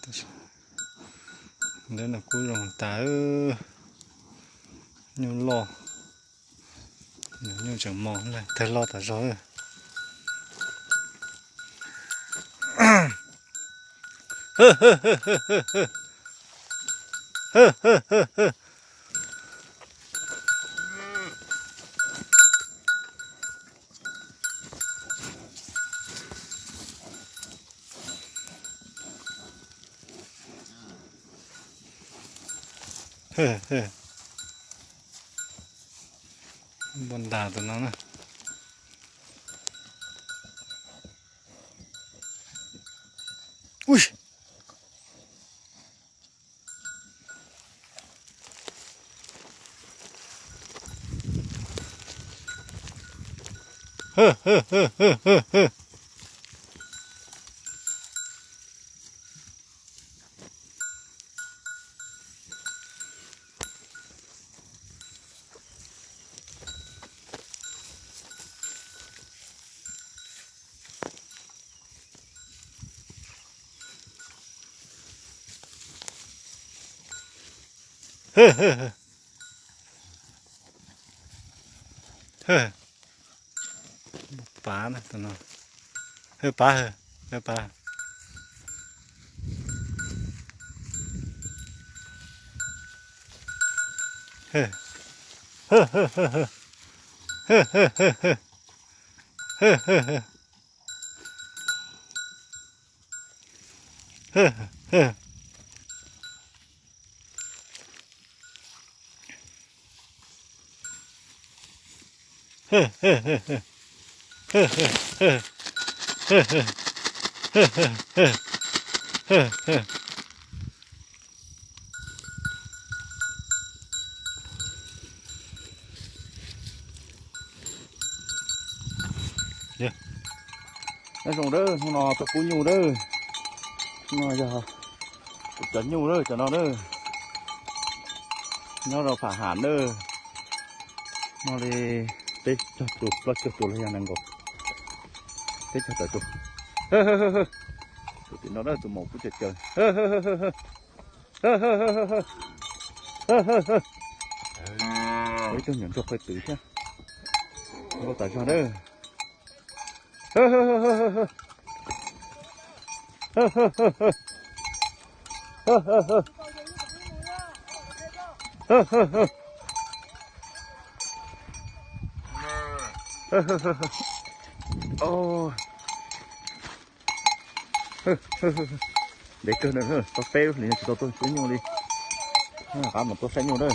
Ntawd no kuj zoo tas, nyuj loj, nyuj tseem mos, tawg loj tas zog. Npua ntas tus no na. Ui. Pav na tus no. Hwj pav, hwj pav. Nyob zoo, hnub no tuaj pub nyuj na. Hnub no yog kuv cov nyuj na, cov no na. Nyob rau Pham Ham na. Noj li peb caug tus plaub caug tus los yog nees nkaum, peb caug tawm tus. Tus tim no na, tus maum kub caws caws. Ib tug nyuam ntsuag qhua twm thiab. Nkauj tas zog na. Ntev kawg na, tau peb lub hlis tsis tau tuaj pub nyuj li. Rov qab mus tuaj saib nyuj na.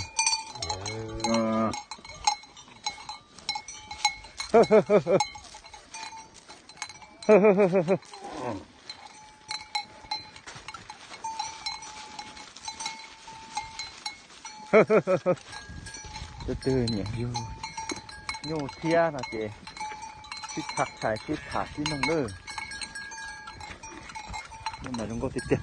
Tus twg nyiam yug nyuj thiab no ces sib tham txhais sib tham sib noog nawb. Nyuj mas zoo nkauj tiag tiag.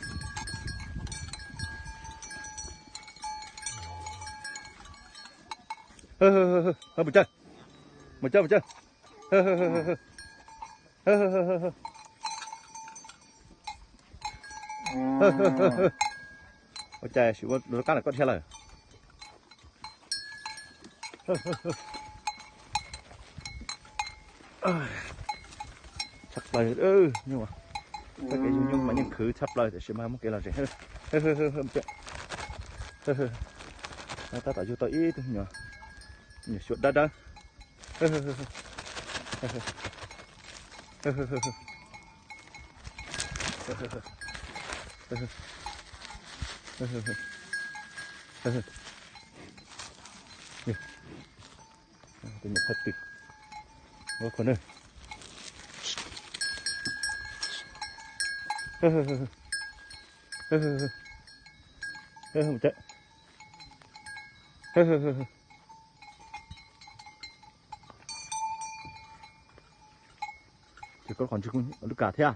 Mus caw, mus caw, mus caw. Ua cas sim ua rov qab lawm koj dhia lawm. Tshaj plaws, nyuj, txoj kev yug nyuj mas yeej khwv tshaj plaws tiam sis mas muaj kev lom zem. Tab tom yug tau ib tug nyuam, nyuam xyuam dawb dawb. Tus nyuam qhua twm, ua qhua na. Ces koj qhov ntswg kuj lub kas thiab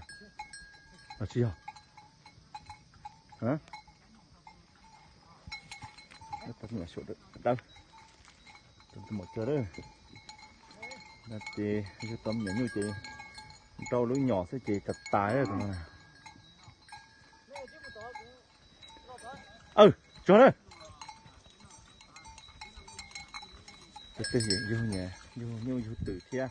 los tsis yog? Dawb, tus maum cog lawm. No ces yug tau me nyuam nyuj ces nrau lub nyom xwb ces tas tas tus no na. Aw, tso na. Tus twg yog yug, yug nyuj yug twm thiab.